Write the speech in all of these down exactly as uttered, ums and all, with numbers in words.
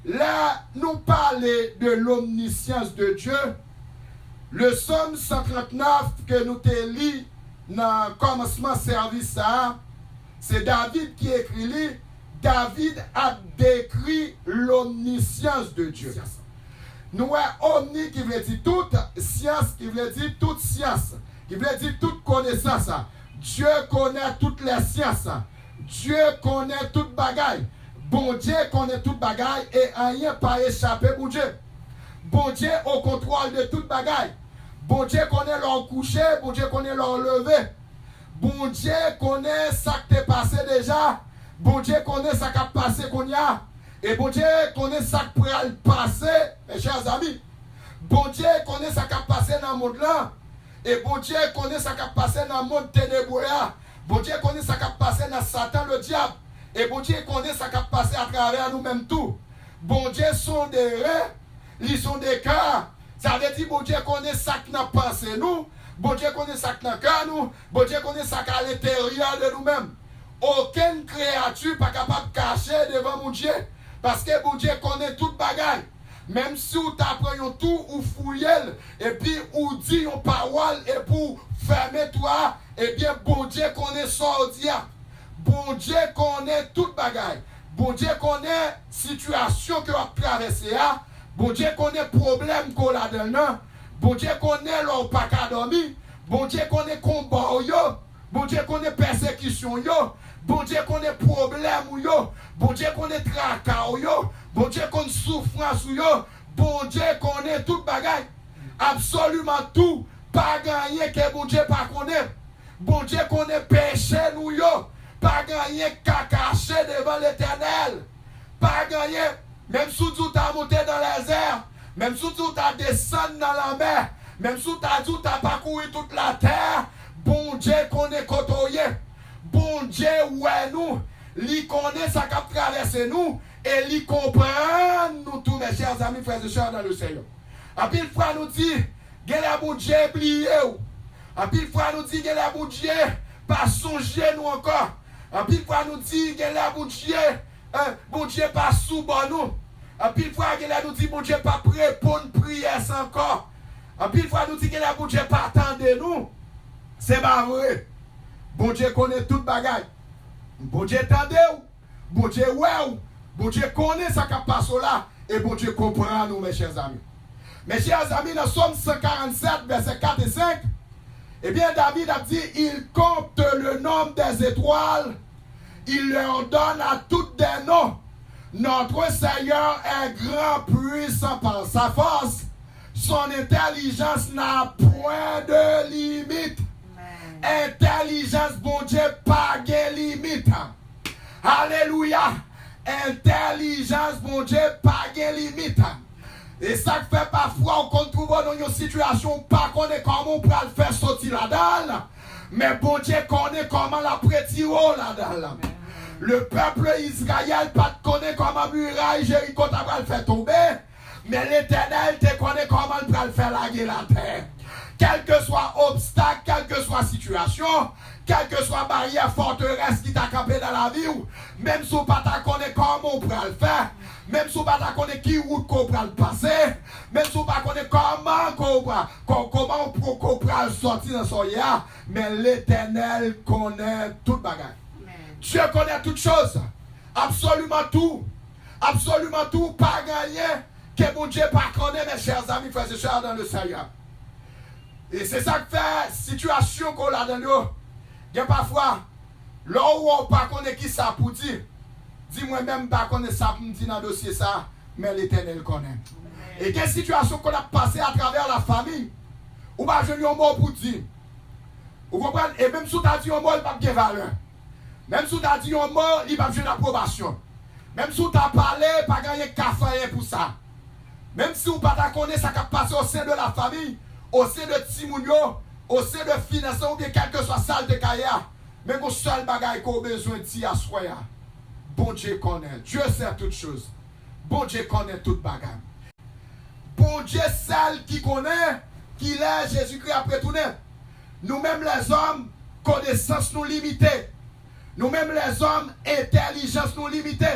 Lè nou pale de l'omniscience de Dieu, le Psaume cent trente-neuf ke nou te li nan kòmansman sèvis sa a, se David ki ekri li. David ap dekri l'omniscience de Dieu. Nou wè omni ki vle di tout, science ki vle di tout syans, ki vle di tout konesans. Dieu connaît toutes les sciences. Dye konnen tout bagay. Bondye konnen tout bagay e anyen pa echape Bondye. Bondye o kontwòl de tout bagay. Bondye konnen lè w kouche, Bondye konnen lè w leve. Bondye konnen sa k te pase deja. Bondye konnen sa k ap pase kounye a. E Bondye konnen sa k pral pase, mes chers amis. Bondye konnen sa k ap pase nan mond lan. E Bondye konnen sa k ap pase nan mond tenebwe a. Bondye konnen sa k ap pase nan Satan Ledyab. E Bondye konnen sa k ap pase atravè nou menm tou. Bondye sonde ren, li sonde kè. Sa vle di Bondye konnen sa k nan panse nou. Bondye konnen sa k nan kè nou. Bondye konnen sa k alenteryè de nou menm. Okenn kreyati pa kapab kache devan Bondye, paske Bondye konnen tout bagay. Menm si w ta pran yon twou, ou fouye l, epi ou di yon pawòl, epi w fèmen twou a, ebyen, Bondye konnen sa w di a. Bondye konnen tout bagay. Bondye konnen sitiyasyon ke w ap travèse a. Bondye konnen pwoblèm ke w ladan l nan. Bondye konnen lè w pa ka dòmi. Bondye konnen konba w yo. Bondye konnen pèsekisyon w yo. Bondye konnen pwoblèm ou yo. Bondye konnen traka w yo. Bondye konn soufrans ou yo. Bondye konnen tout bagay. Absoliman tou. Pa gen anyen ke Bondye pa konnen. Bondye konnen peche nou yo. Pa gen anyen k ka kache devan Letènèl. Pa gen anyen. Menm si w di w ta monte nan lèzè, menm si w di w ta desann nan lanmè, menm si w ta di w ta pakouri tout latè, Bondye konnen kote w ye. Bondye wè nou, li konnen sa k ap travèse nou, e li konprann nou tou, mes chers amis, frères et sœurs dans le Seigneur. Anpil fwa nou di, genlè Bondye bliye w. Anpil fwa nou di, genlè Bondye pa sonje nou ankò. Anpil fwa nou di, genlè Bondye, eh, Bondye pa sou bò nou. Anpil fwa, genlè nou di, Bondye p ap reponn priyè sa ankò. Anpil fwa nou di, genlè Bondye pa tande nou. Se pa vre. Bondye konnen tout bagay. Bondye tande w. Bondye wè w. Bondye konnen sa k ap pase w la. E Bondye konprann ou, mes chers amis. Mes chers amis, nan Sòm san karannsèt, vèsè kat e senk, ebyen, David ap di, il compte le nombre des étoiles, il leur donne à toutes des noms. Notre Seigneur est grand, puissant par sa force. Son intelligence n'a point de limite. Entèlijans Bondye pa gen limit. Alelouya! Entèlijans Bondye pa gen limit. E sa k fè pafwa w konn twouve w nan yon sitiyasyon w pa konnen kòman w pral fè soti ladan l. Men Bondye konnen kòman l ap retire w ladan l. Le peuple Israël pa t konnen kòman miray Jeriko ta pral fè tonbe. Men Letènèl te konnen kòman l pral fè lage l atè. Kèlkeswa obstak, kèlkeswa sitiyasyon, kèlkeswa baryè, fòterès ki ta kanpe nan lavi w, menm si w pa ta konnen kòman w pral fè, menm si w pa ta konnen ki wout ke w pral pase, menm si w pa konnen kòman ke w pra-, kò-, kòman w pou, ke w pral sòti nan sa w ye a, men Letènèl konnen tout bagay. Dieu connaît toutes choses. Absoliman tou. Absoliman tou. Pa gen anyen ke Bondye pa konnen, mes chers amis, frères et sœurs dans le Seigneur. E se sa k fè sitiyasyon ke w ladan yo, gen pafwa, lè w wè w pa konnen ki sa pou di, di, mwen menm m pa konnen sa pou m di nan dosye sa, men Letènèl konnen. E gen sitiyasyon ke w ap pase atravè lafanmi, ou pa jwenn yon mo pou di. Ou konprann? E menm si w ta di yon mo, li p ap gen valè. Menm si w ta di yon mo, li p ap jwenn apwobasyon. Menm si w ta pale, pa gen anyen k ka fè anyen pou sa. Menm si w pa ta konnen sa k ap pase o sen de lafanmi, o sen de timoun yo, o sen de finans lan, oubyen kèlkeswa sa l te ka ye a, men gon sèl bagay ke w bezwen di aswè a. Bondye konnen. Dieu sait toutes choses. Bondye konnen tout bagay. Bondye sèl ki konnen kilè Jezikri ap retounen. Nou menm lèzòm, konesans nou limite. Nou menm lèzòm, entèlijans nou limite.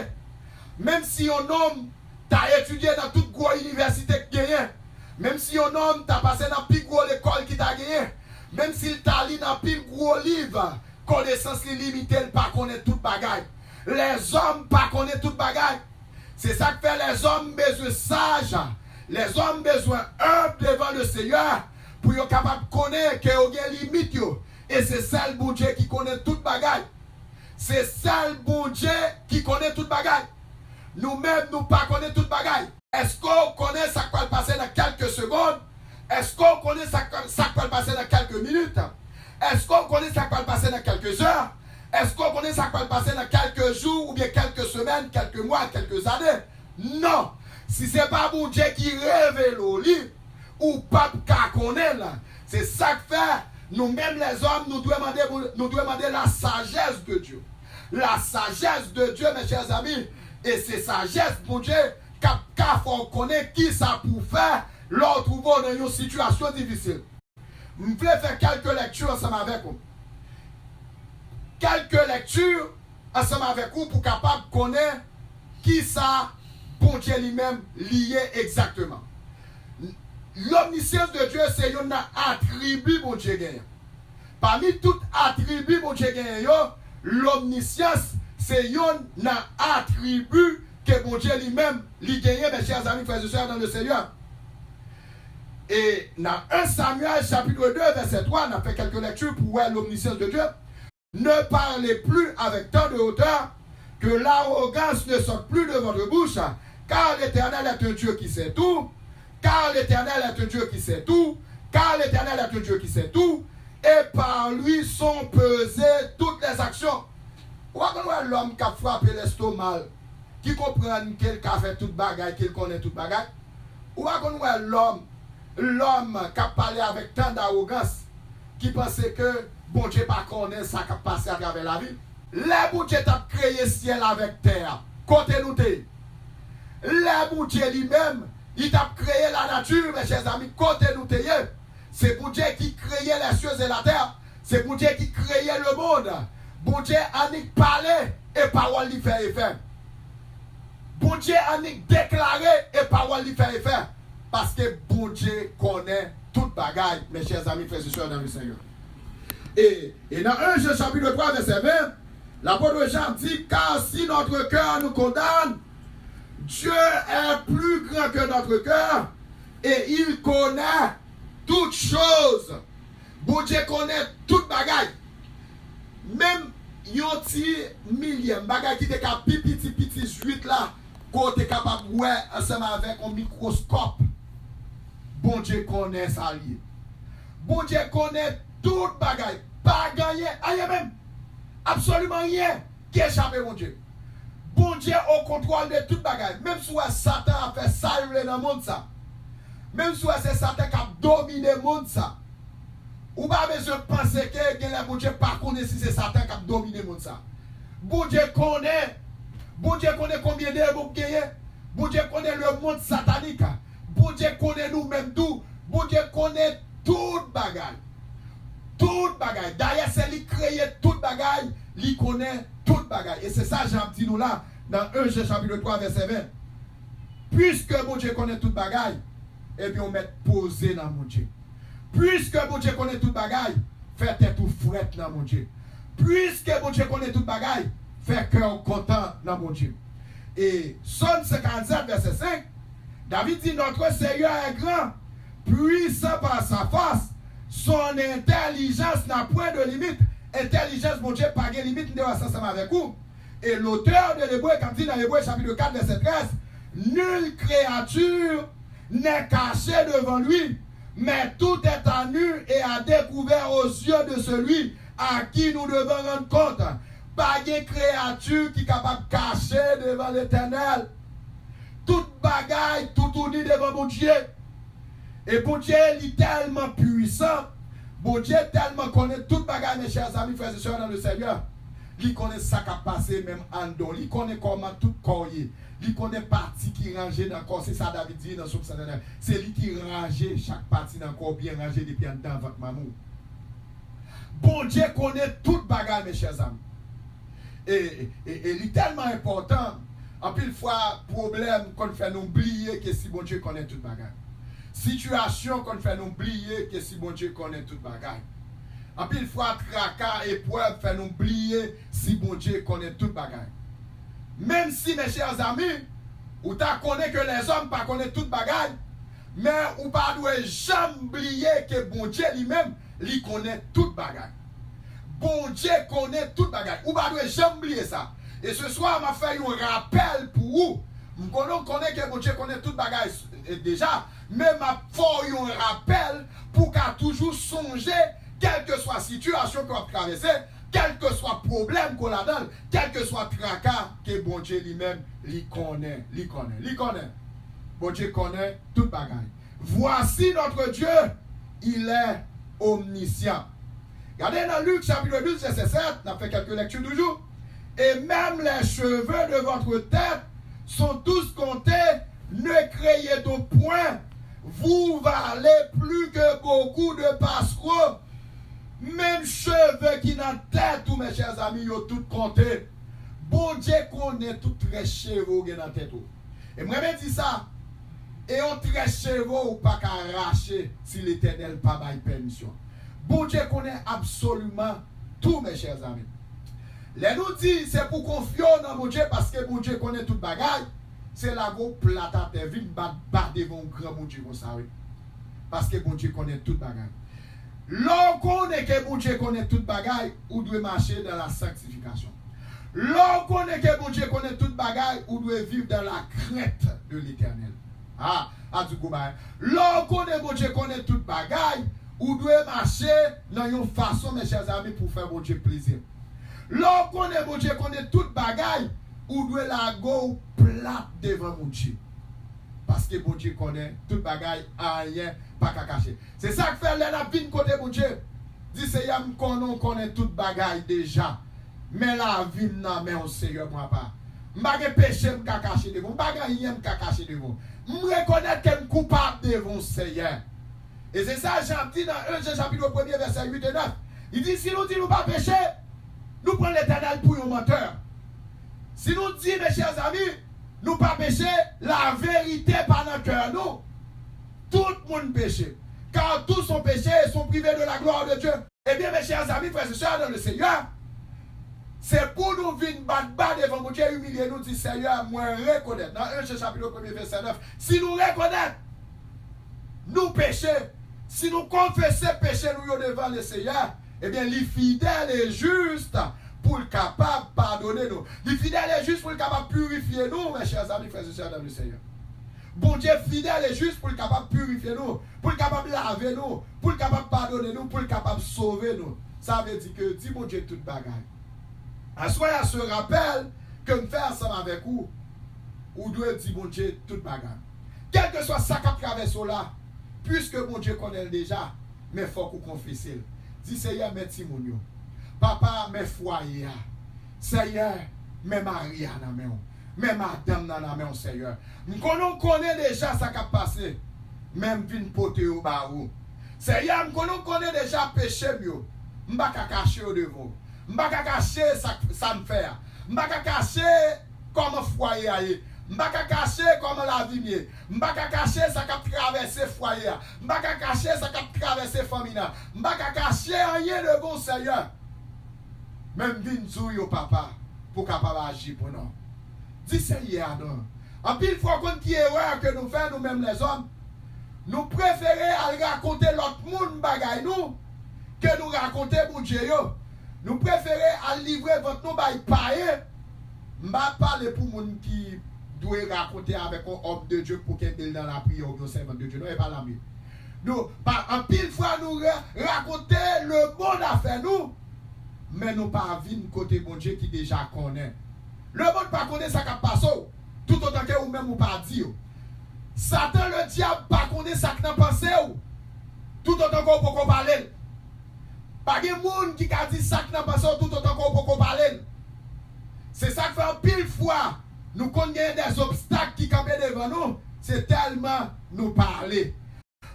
Menm si yon nonm ta etidye nan tout gwo inivèsite k genyen, menm si yon nonm ta pase nan pi gwo lekòl ki ta genyen, menm si l ta li nan pil gwo liv, konesans li limite, l pa konnen tout bagay. Lèzòm pa konnen tout bagay. Se sa k fè lèzòm bezwen saj, lèzòm bezwen enb devan le Seyè pou yo kapab konnen ke yo gen limit yo. E se sèl Bondye ki konnen tout bagay. Se sèl Bondye ki konnen tout bagay. Nou menm, nou pa konnen tout bagay. Èske w konnen sa k pral pase nan kèlke segonn? Èske w konnen sa k, sa k pral pase nan kèlke minit? Èske w konnen sa k pral pase nan kèlke zè? Èske w konnen sa k pral pase nan kèlke jou, oubyen kèlke semèn, kèlke mwa, kèlke zane? Non. Si se pa Bondye ki revele w li, ou p ap ka konnen l. Se sa k fè, nou menm lèzòm, nou dwe mande, nou dwe mande la sagesse de Dieu. La sagesse de Dieu, mes chers amis, e se sajès Bondye k ap ka fè w konnen kisa pou w fè lè w twouve w nan yon sitiyasyon difisil. M vle fè kèlke lèkti ansanm avèk ou. Kèlke lèkti ansanm avèk ou pou w kapab konnen kisa Bondye li menm li ye egzakteman. Lomnisyans de Dye se youn nan atribi Bondye genyen. Pami tout atribi Bondye genyen yo, lomnisyans se youn nan atribi ke Bondye li menm li genyen, mes chers amis, frères et sœurs dans le Seigneur. E nan un Samuel chapitre deux, verset trois, n ap fè kèlke lèkti pou wè lomnisyans de Dye. Ne parlez plus avec tant de hauteur, que l'arrogance ne sorte plus de votre bouche, car l'Éternel est un Dieu qui sait tout, car l'Éternel est un Dieu qui sait tout, car l'Éternel est un Dieu qui sait tout, et par lui sont pesées toutes les actions. Ou pa konn wè lòm k ap frape lèstoma l, ki konprann ke l ka fè tout bagay, ke l konnen tout bagay? Ou pa konn wè lòm, lòm k ap pale avèk tan dawogans, ki panse ke Bondye pa konnen sa k ap pase atravè lavi l? Lè Bondye t ap kreye syèl avèk tè a, kote nou te ye? Lè Bondye li menm, li t ap kreye lanati, mes chers amis, kote nou te ye? Se Bondye ki kreye les cieux et la terre. Se Bondye ki kreye lemonn. Bondye annik pale e pawòl li fè efè. Bondye annik deklare e pawòl li fè efè. Paske Bondye konnen tout bagay, mes chers amis, frères et sœurs dans le Seigneur. E, e nan un Jean chapitre trois, verset vingt, l'apôtre Jean dit, car si notre cœur nous condamne, Dieu est plus grand que notre cœur et il connaît toutes choses. Bondye konnen tout bagay. Menm yon ti milyèm bagay ki te ka pi piti, piti zwit la, ke w te kapab wè ansanm avèk yon mikwoskòp. Bondye konnen sa l ye. Bondye konnen tout bagay. Pa gen anyen, anyen menm. Absoliman anyen ki echape Bondye. Bondye o kontwòl de tout bagay. Menm si w wè Satan ap fè sa l vle nan mond sa, menm si w wè se Satan k ap domine mond sa, ou pa bezwen panse ke genlè Bondye pa konnen si se Satan k ap domine mond sa. Bondye konnen. Bondye konnen konbyen demon k genyen. Bondye konnen lemonn satanik. Bondye konnen nou menm tou. Bondye konnen tout bagay. Tout bagay. Dayè, se li k kreye tout bagay. Li konnen tout bagay. E se sa Jan ap di nou la, nan un Jan chapitre trois, verset vingt. Piske Bondye konnen tout bagay, ebyen, ou mèt poze nan Bondye. Piske Bondye konnen tout bagay, fè tèt ou frèt nan Bondye. Piske Bondye konnen tout bagay, fè kè w kontan nan Bondye. E Sòm cent quarante-sept, verset cinq, David di, notre Seigneur est grand, puissant par sa force, son intelligence n'a point de limite. Entèlijans Bondye pa gen limit, m te wè sa ansanm avèk ou. E lotè de Lebre k ap di nan Ebre chapitre quatre, verset treize, nulle créature n'est cachée devant lui, mais tout est à nu et à découvert aux yeux de celui à qui nous devons rendre compte. Pa gen kreyati ki kapab kache devan Letènèl. Tout bagay toutouni devan Bondye. E Bondye, li tèlman pwisan. Bondye tèlman konnen tout bagay, mes chers amis, frères et sœurs dans le Seigneur. Li konnen sa k ap pase menm anndan w. Li konnen kòman tout kò w ye. Li konnen pati ki ranje nan kò w. Se sa David di nan Sòm san trannèf. Se li ki ranje chak pati nan kò w, byen ranje depi anndan vant manman w. Bondye konnen tout bagay, mes chers amis. E, e, e li tèlman enpòtan, Anpil fwa, pwoblèm konn fè nou bliye ke si Bondye konnen tout bagay. Sitiyasyon konn fè nou bliye ke si Bondye konnen tout bagay. Anpil fwa, traka, eprèv fè nou bliye si Bondye konnen tout bagay. Menm si, mes chers amis, ou ta konnen ke lèzòm pa konnen tout bagay, men ou pa dwe janm bliye ke Bondye li menm, li konnen tout bagay. Bondye konnen tout bagay. Ou pa dwe janm bliye sa. E se swa, m ap fè yon rapèl pou ou. M konnen w konnen ke Bondye konnen tout bagay, eh, deja, men m ap fè w yon rapèl pou w ka toujou sonje, kèlkeswa sitiyasyon ke w ap travèse, kèlkeswa pwoblèm ke w ladan l, kèlkeswa traka, ke Bondye li menm, li konnen, li konnen, li konnen. Bondye konnen tout bagay. Voici notre Dieu, il est omniscient. Gade nan Lik chapit douz, vèsè sèt, n ap fè kèlke lèkti toujou. Et même les cheveux de votre tête sont tous comptés, ne craignez donc point, vous valez plus que beaucoup de passereaux. Menm cheve ki nan tèt ou, mes chers amis, yo tout konte. Bondye konnen tout très cheve w gen nan tèt ou. E m renmen di sa, e yon très cheve w pa ka rache si Letènèl pa bay pèmisyon. Bondye konnen absoliman tout, mes chers amis. Lè nou di se pou konfye w nan Bondye, paske Bondye konnen tout bagay, se lage w plat atè, vin bat ba devan yon gran Bondye konsa, wi. Paske Bondye konnen tout bagay. Lè w konnen ke Bondye konnen tout bagay, ou dwe mache dans la sanctification. Lè w konnen ke Bondye konnen tout bagay, ou dwe viv dans la crainte de l'Éternel. Ah, a di gwo bagay. Lè w konnen Bondye konnen tout bagay, ou dwe mache nan yon fason, mes chers amis, pou fè Bondye plezi. Lè w konnen Bondye konnen tout bagay, ou dwe lage w plat devan Bondye. Paske Bondye konnen tout bagay, anyen pa ka kache. Se sa k fè lè n ap vin kote Bondye, di, Seyè, m konnen w konnen tout bagay deja. Men lavi m nan men w, Seyè, papa. M pa gen peche m ka kache devan w. M pa gen anyen m ka kache devan w. M rekonèt ke m koupab devan w, Seyè. E se sa Jan ap di nan en Jan chapit premye, vèsè uit e nèf. Li di, si nou di nou pa peche, nou pran Letènèl pou yon mantè. Si nou di, mes chers amis, nou pa peche, laverite pa nan kè nou. Tout moun peche. Car tous ont péché et sont privés de la gloire de Dieu. Ebyen, mes chers amis, frères et sœurs dans le Seigneur, se pou nou vin bat ba devan Bondye, imilye nou, di, Seyè, mwen rekonèt. Nan en Jan chapit premye, vèsè nèf, si nou rekonèt nou peche, si nou konfese peche nou yo devan Leseyè, ebyen, li fidèl e jis pou l kapab padone nou. Li fidèl e jis pou l kapab pirifye nou, mes chers amis, frères et sœurs dans le Seigneur. Bondye fidèl e jis pou l kapab pirifye nou, pou l kapab lave nou, pou l kapab padone nou, pou l kapab sove nou. Sa vle di ke di Bondye tout bagay. Aswè a, se rapèl ke m fè ansanm avèk ou, ou dwe di Bondye tout bagay. Kèlkeswa sa k ap travèse w la, piske Bondye konnen l deja, men fòk ou konfese l. Di, Seyè, men timoun yo. Papa, men fwaye a. Seyè, men mari a nan men w. Men madanm nan nan men w, Seyè. M konnen w konnen deja sa k ap pase, men m vin pote yo ba ou. Seyè, m konnen w konnen deja peche m yo. M pa ka kache yo devan w. M pa ka kache sa, sa m fè a. M pa ka kache kòman fwaye a ye. M pa ka kache kòman lavi m ye. M pa ka kache sa k ap travèse fwaye a. M pa ka kache sa k ap travèse fanmi nan. M pa ka kache anyen devan w, Seyè. Men m vin di w yo, Papa, pou w kapab aji pou nou. Di Seyè a non. Anpil fwa, w konn ki erè ke nou fè, nou menm lèzòm? Nou prefere al rakonte lòt moun bagay nou ke nou rakonte Bondye yo. Nou prefere al livre vant nou bay payen. M pa pale pou moun ki dwe rakonte avèk yon òm de Dye pou kenbe l nan lapriyè oubyen yon sèvant de Dye. Non, e pa la m ye. Nou, pa, anpil fwa, nou ra-, rakonte lemonn afè nou, men nou pa vin kote Bondye ki deja konnen. Lemonn pa konnen sa k ap pase w, toutotan ke ou menm ou pa di yo. Satan, le dyab, pa konnen sa k nan panse w, toutotan ke w poko pale l. Pa gen moun ki ka di sa k nan panse w toutotan ke w poko pale l. Se sa k fè anpil fwa nou konn gen dèzobstak ki kanpe devan nou, se tèlman nou pale.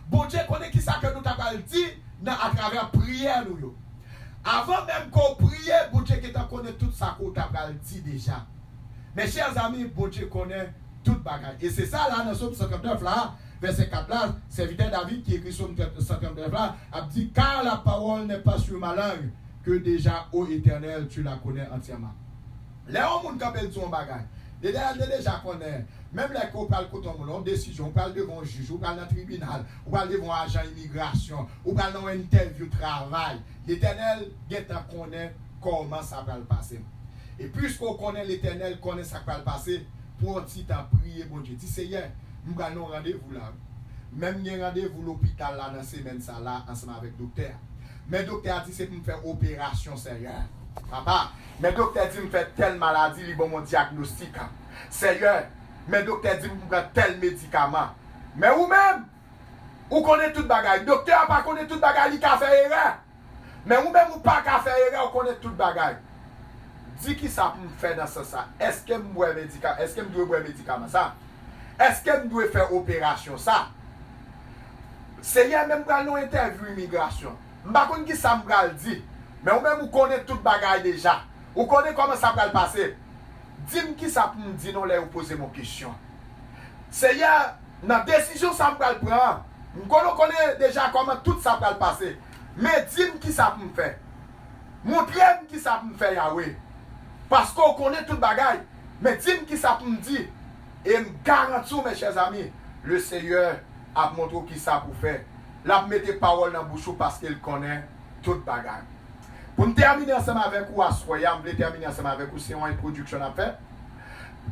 Bondye konnen kisa ke nou ta pral di nan, atravè priyè nou yo. Avan menm ke w priye, Bondye gentan konnen tout sa ke w ta pral di deja. Mes chers amis, Bondye konnen tout bagay. E se sa la nan Sòm san trannèf la, vèsè kat la, sèvitè David ki ekri Sòm san trannèf la, ap di, car la parole n'est pas sur ma langue, que déjà, ô Éternel, tu la connais entièrement. Lè yon moun kanpe l di yon bagay, Letènèl te deja konnen, menm lè ke w pral kote yon moun, yon desizyon, w pral devan yon jij, w pral nan tribinal, w pral devan yon ajan imigrasyon, w pral nan yon entèvyou travay, Letènèl gentan konnen kòman sa pral pase. E piske w konnen Letènèl konnen sa k pral pase, pran yon ti tan, priye Bondye. Di, Seyè, m pral nan yon randevou la. Men m gen randevou lopital la nan semèn sa la ansanm avèk doktè a. Men doktè a di se pou m fè operasyon, Seyè. Papa, men doktè di m fè tèl maladi, li ban m yon dyagnostik. Seyè, men doktè di m pou m pran tèl medikaman. Men ou menm, ou konnen tout bagay. Doktè a pa konnen tout bagay, li ka fè erè. Men ou menm ou pa ka fè erè, ou konnen tout bagay. Di kisa pou m fè nan sans sa. Èske m bwè medika-, èske m dwe bwè medikaman sa? Èske m dwe fè operasyon sa? Seyè, men m pral nan yon entèvyou imigrasyon. M pa konn kisa m pral di. Men ou menm ou konnen tout bagay deja. Ou konnen kòman sa pral pase. Di m kisa pou m di non lè yo poze m yon kesyon. Seyè, nan desizyon sa m pral pran an, m konnen, konnen deja kòman tout sa pral pase. Men di m kisa pou m fè. Montre m kisa pou m fè, Yawe. Paske w konnen tout bagay. Men di m kisa pou m di. E m garanti w, mes chers amis, le Seyè ap montre w kisa pou fè. L ap mete pawòl nan bouch ou paske l konnen tout bagay. Pou m tèmine ansanm avèk ou aswè a, m vle tèmine ansanm avèk ou, se yon entwodiksyon n ap fè.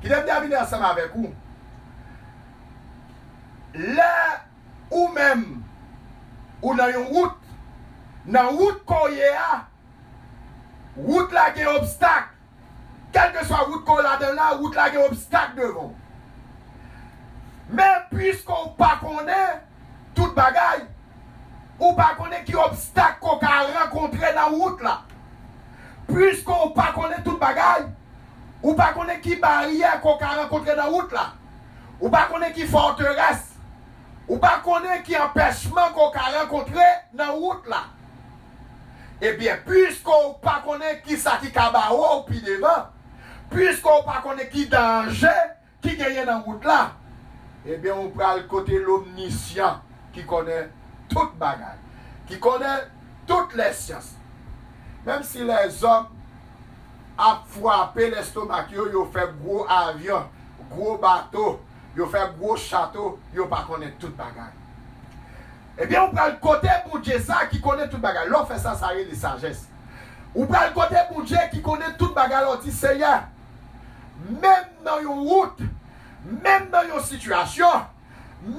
Kite m tèmine ansanm avèk ou. Lè ou menm, ou nan yon wout, nan wout ke w ye a, wout la gen obstak. Kèlkeswa wout ke w ladan l la, wout la gen obstak devan w. Men piske w pa konnen tout bagay, ou pa konnen ki obstak ke w ka rankontre nan wout la. Piske w pa konnen tout bagay, ou pa konnen ki baryè ke w ka rankontre nan wout la. Ou pa konnen ki fòterès, ou pa konnen ki anpèchman ke w ka rankontre nan wout la. Ebyen, piske w pa konnen kisa ki ka bare w pi devan, piske w pa konnen ki danje ki genyen nan wout la, ebyen, ou pral kote Lomnisyan ki konnen tout bagay, ki konnen tout lèsyans. Menm si lèzòm ap frape lèstomak yo, yo fè gwo avyon, gwo bato, yo fè gwo chato, yo pa konnen tout bagay. Ebyen, ou pral kote Bondye sa ki konnen tout bagay. Lè w fè sa, sa rele sajès. Ou pral kote Bondye ki konnen tout bagay, lè w di, Seyè, menm nan yon wout, menm nan yon sitiyasyon,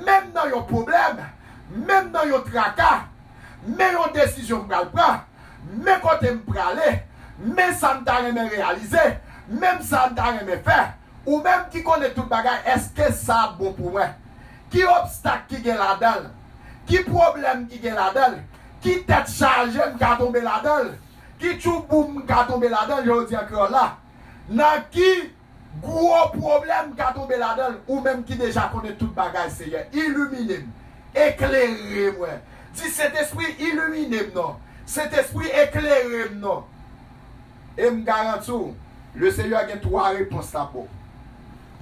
menm nan yon pwoblèm, menm nan yon traka, men yon desizyon m pral pran, men kote m prale, men sa m ta renmen reyalize, menm sa m ta renmen fè. Ou menm ki konnen tout bagay, èske sa ap bon pou mwen? Ki obstak ki gen ladan l? Ki pwoblèm ki gen ladan l? Ki tèt chaje m ka tonbe ladan l? Ki tchouboum m ka tonbe ladan l, jan yo di an kreyòl la? Nan ki gwo pwoblèm m ka tonbe ladan l? Ou menm ki deja konnen tout bagay, Seyè, ilimine m, eklere mwen. Di, Sentespri, ilimine m non. Sentespri, eklere m non. E m garanti w, Lesenyè gen twa repons l ap ba w.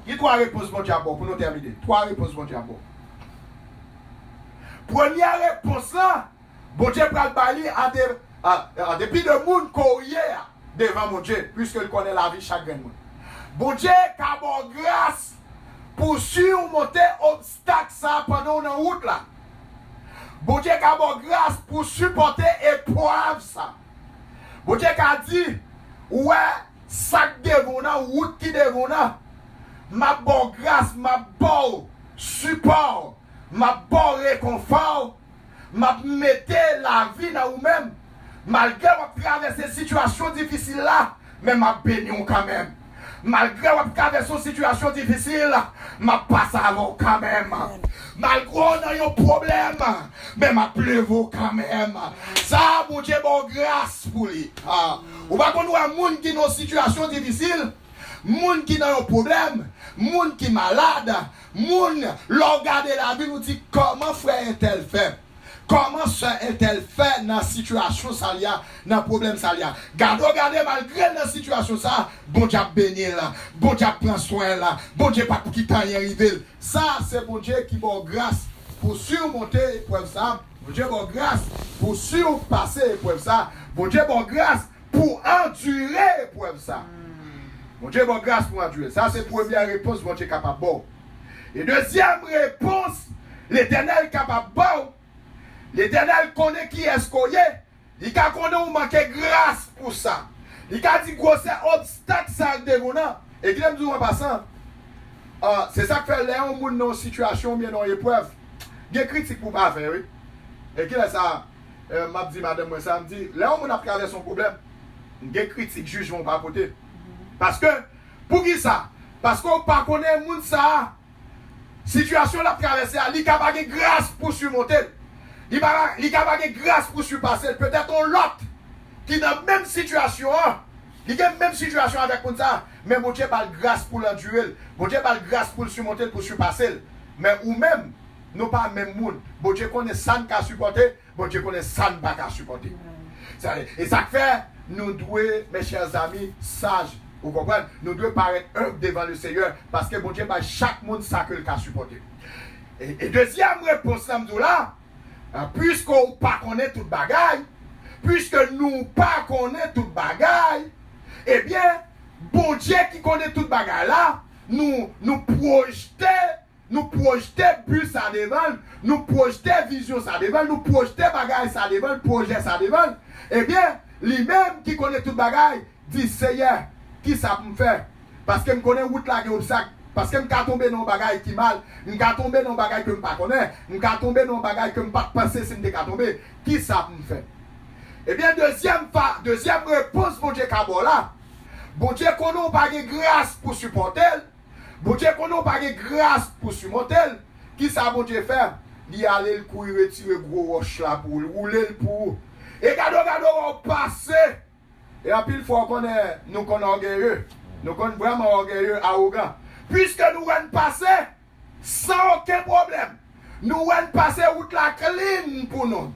Ki twa repons Bondye ap ba w pou nou tèmine? Twa repons Bondye ap ba w. Premye repons lan, Bondye pral bay li an de, an, an depi de moun ke w ye a devan Bondye, piske l konnen lavi chak grenn moun. Bondye ka ba w gras pou w simonte obstak sa a pandan w nan wout la. Bondye ka ba w gras pou w sipòte eprèv sa. Bondye ka di, ou wè, sa k devan w nan, wout ki devan w nan, m ap ba w gras, m ap ba w sipò, m ap ba w rekonfò, m ap mete lavi nan ou menm. Malgre w ap travèse sitiyasyon difisil la, men m ap beni w kanmenm. Malgre w ap travèse yon sitiyasyon difisil, m ap pase avè w kanmenm. Malgre w nan yon pwoblèm, men m ap leve w kanmenm. Sa a, Bondye ba w gras pou li. Ah, ou pa konn wè moun ki nan yon sitiyasyon difisil, moun ki nan yon pwoblèm, moun ki malad, moun, lè w gade lavi l, ou di, kòman frè entèl fè? Kòman sè entèl fè nan sitiyasyon sa li a, nan pwoblèm sa li a? Gade w gade, malgre l nan sitiyasyon sa, Bondye ap beni l, Bondye ap pran swen l, Bondye p ap kite anyen rive l. Sa se Bondye ki ba w gras pou simonte eprèv sa. Bondye ba w gras pou sipase eprèv sa. Bondye ba w gras pou andire eprèv sa. Bondye ba w gras pou andire. Sa se premyè repons Bondye kapab ba w. E dezyèm repons Letènèl kapab ba w, Letènèl konnen kiyès ke w ye. Li ka konnen ou manke gras pou sa. Li ka di gwosè obstak sa k devan w nan. E kite m di w an pasan, ah, se sa k fè lè yon moun nan yon sitiyasyon oubyen nan yon eprèv, gen kritik pou w pa fè, wi. E kilè sa, eh, m ap di madanm mwen sa, m di, lè yon moun ap travèse yon pwoblèm, gen kritik, jijman w pa pote. Paske, poukisa? Paske w pa konnen moun sa a, sitiyasyon l ap travèse a, li ka pa gen gras pou simonte l. Li pa, li ka pa gen gras pou sipase l. Petèt yon lòt ki nan menm sitiyasyon an, li gen menm sitiyasyon avèk moun sa a, men Bondye ba l gras pou l andire l. Bondye ba l gras pou l simonte l, pou sipase l. Men ou menm, nou pa menm moun. Bondye konnen sa n ka sipòte, Bondye konnen sa n pa ka sipòte. Sa, e sa k fè nou dwe, mes chers amis, saj, ou konprann? Nou dwe parèt enb devan le Seyè, paske Bondye bay chak moun sa ke l ka sipòte. E, e dezyèm repons la, m di w la, ah, piske w pa konnen tout bagay, piske nou pa konnen tout bagay, ebyen, Bondye ki konnen tout bagay la, nou, nou pwojte Nou pwojte bi sa devan l, nou pwojte vizyon sa devan l, nou pwojte bagay sa devan l, pwojè sa devan l. Ebyen, li menm ki konnen tout bagay, di, Seyè, kisa pou m fè? Paske m konnen wout la gen obstak. Paske m ka tonbe nan yon bagay ki mal. M ka tonbe nan yon bagay ke m pa konnen. M ka tonbe nan yon bagay ke m pa t panse si m te ka tonbe. Kisa pou m fè? Ebyen, dezyèm fa, dezyèm repons Bondye ka ba w la, Bondye konnen w pa gen gras pou sipòte l. Bondye konnen w pa gen gras pou simonte l. Kisa Bondye fè? Li ale, l kouri retire gwo wòch la pou ou, l woule l pou ou. E gade w, gade w, w pase. E anpil fwa, w konnen, nou konn ògeye. Nou konn vrèman ògeye, awogan. Piske nou wè n pase san okenn pwoblèm. Nou wè n pase, wout la clean pou nou.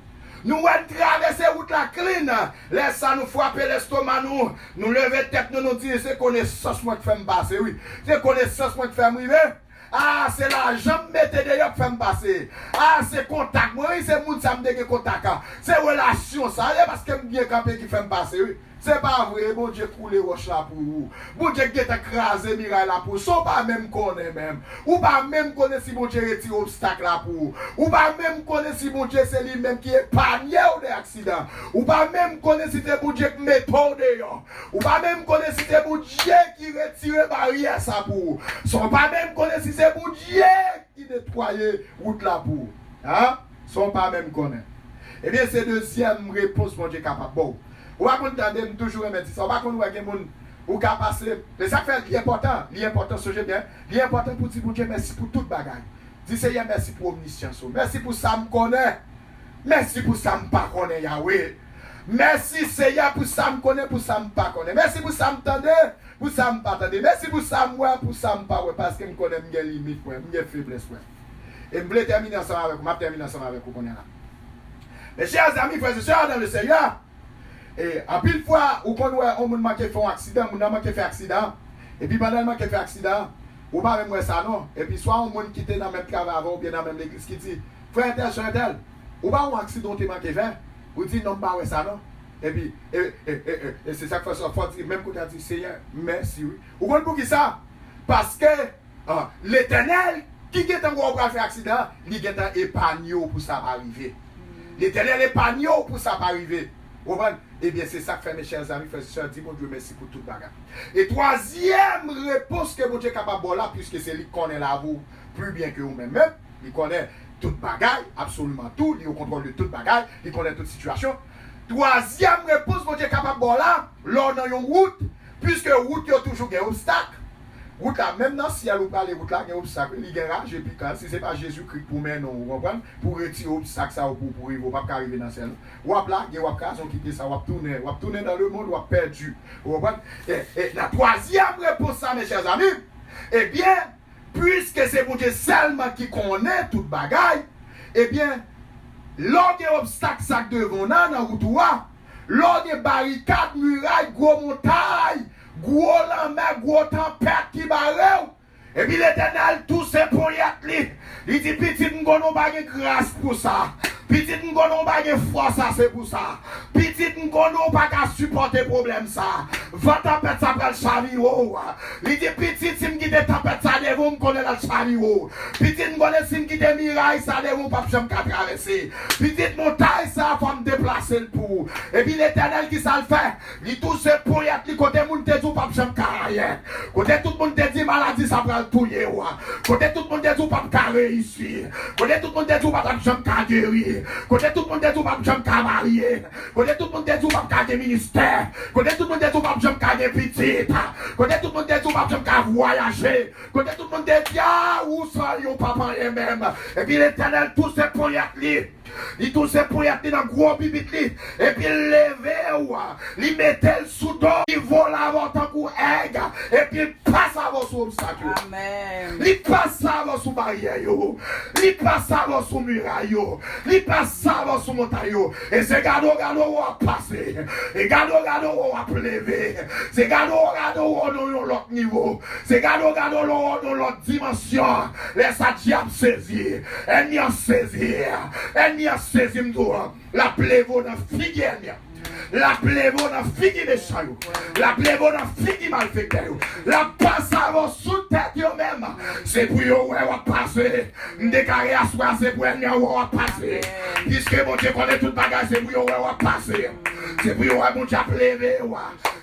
Nou wè n travèse, wout la clean. Lè sa nou frape lestoma nou, nou leve tèt nou, nou di, se konesans mwen k fè m pase, wi. Se konesans mwen k fè m rive. A, se lajan m mete deyò k fè m pase. A, se kontak mwen, wi, se moun sa m te gen kontak a. Se relasyon sa ye, paske m byen kanpe ki fè m pase, wi. Se pa vre, Bondye koule wòch la pou ou. Bondye gentan kraze miray la pou ou, san w pa menm konnen menm. Ou pa menm konnen si Bondye retire obstak la pou ou. Ou pa menm konnen si Bondye se li menm ki epanye w de aksidan. Ou pa menm konnen si se Bondye k mete w deyò. Ou pa menm konnen si se Bondye ki retire baryè sa pou ou. San w pa menm konnen si se Bondye ki netwaye wout la pou ou. A? San w pa menm konnen. Ebyen, se dezyèm repons Bondye kapab ba w. Ou pa konn tande, m toujou renmen di sa. Ou pa konn wè gen moun, ou ka pase. E sa k fè li enpòtan. Li enpòtan, sonje byen. Li enpòtan pou di Bondye mèsi pou tout bagay. Di, Seyè, mèsi pou omnisyans ou. Mèsi pou sa m konnen. Mèsi pou sa m pa konnen, Yawe. Mèsi, Seyè, pou sa m konnen, pou sa m pa konnen. Mèsi pou sa m tande, pou sa m pa tande. Mèsi pou sa m wè, pou sa m pa wè, paske m konnen m gen limit, frè, m gen feblès, frè. E m vle tèmine ansanm avèk ou, m ap tèmine ansanm avèk ou kounye a la. Mes chers amis, frères et sœurs dans le Seigneur, e anpil fwa, ou konn wè yon moun manke fè yon aksidan, moun nan manke fè aksidan, epi pandan l manke fè aksidan, ou pa menm wè sa non, epi swa yon moun ki te nan menm travay avè w oubyen nan menm legliz ki di, frè entèl, sè entèl, ou pa wè yon aksidan w te manke fè? Ou di, non, m pa wè sa non. Epi, e, e, e, e, e se sa k fè sa, fò w di, menm kote a di, Seyè, mèsi wi. Ou konn poukisa? Paske, ah, Letènèl, ki gentan wè w pral fè aksidan an, li gentan epanye w pou sa pa rive. Letènèl epanye w pou sa pa rive. Ou konprann? Ebyen, se sa k fè, mes chers amis, frères et sœurs, di Bondye mèsi pou tout bagay. E twazyèm repons ke Bondye kapab ba w la, piske se li k konnen lavi w pli byen ke ou menm menm, li konnen tout bagay, absoliman tout, li o kontwòl de tout bagay, li konnen tout sitiyasyon. Twazyèm repons Bondye kapab ba w la, lè w nan yon wout, piske wout yo toujou gen obstak. Wout la, menm nan syèl ou prale, wout la gen obstak, li gen raje pikan. Si se pa Jezikri k pou mennen w, ou konprann, pou retire obstak sa yo pou, pou rive, ou p ap ka rive nan syèl. W ap lage, w ap kraze, w kite sa, w ap tounen, w ap tounen dans le monde, w ap pèdi. Ou konprann? E, e nan twazyèm repons sa, mes chers amis, ebyen, piske se Bondye sèlman ki konnen tout bagay, ebyen, Lè w gen obstak sa k devan w nan, nan wout ou a, lè w gen barikad, miray, gwo montay, gwo lanmè, gwo tanpèt ki bare w, epi Letènèl touse ponyèt li. Li di, "Pitit, m konnen w pa gen gras pou sa. Pitit, m konnen w pa gen fòs ase pou sa. Pitit, m konnen w pa ka sipòte pwoblèm sa. Van tanpèt sa pral chavire w." Li di, "Pitit, si m kite tanpèt sa devan w, m konnen l ap chavire w. Pitit, m konnen si m kite miray sa devan w, w p ap janm ka travèse. Pitit, montay sa, fò m deplase l pou ou." Epi Letènèl, ki sa l fè? Li touse ponyèt li kote moun te di w p ap janm ka rayi. Kote tout moun te di maladi sa pral touye w. Kote tout moun te di w p ap ka reyisi. Kote tout moun te di w pa t ap janm ka geri. Kote tout moun te di w p ap janm ka marye. Kote tout moun te di w p ap ka gen ministè. Kote tout moun te di w p ap janm ka gen pitit. Kote tout moun te di w p ap janm ka vwayaje. Kote tout moun te di, "A, ou san yo p ap anyen menm." Epi Letènèl touse ponyèt li. Li touse ponyèt li nan gwo bibit li. Epi l leve w. Li mete l sou do. Li vole avè w tankou èg. Epi l pase avè w sou obstak yo. Amèn. Li pase avè w sou baryè yo. Li pase avè w sou miray yo. Li pase avè w sou montay yo. E se gade w, gade w, w ap pase. E gade w, gade w, w ap leve. Se gade w, gade w, w nan yon lòt nivo. Se gade w, gade w, w nan yon lòt dimansyon. Lè sa dyab sezi. Ènmi an sezi. Ènmi an sezi, m di w. L ap leve w nan figi ènmi an. L ap leve w nan figi mechan yo. L ap leve w nan figi malfektè yo. L ap pase avè w sou tèt yo menm. Se pou yo wè w ap pase. M deklare aswè a, se pou ènmi an wè w ap pase. Piske Bondye konnen tout bagay, se pou yo wè w ap pase. Se pou yo wè Bondye ap leve w.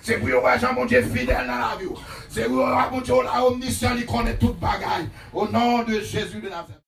Se pou yo wè jan Bondye fidèl nan lavi w. Se pou yo wè Bondye w la omnisyan, li konnen tout bagay. Au nom de Jésus de Nazareth.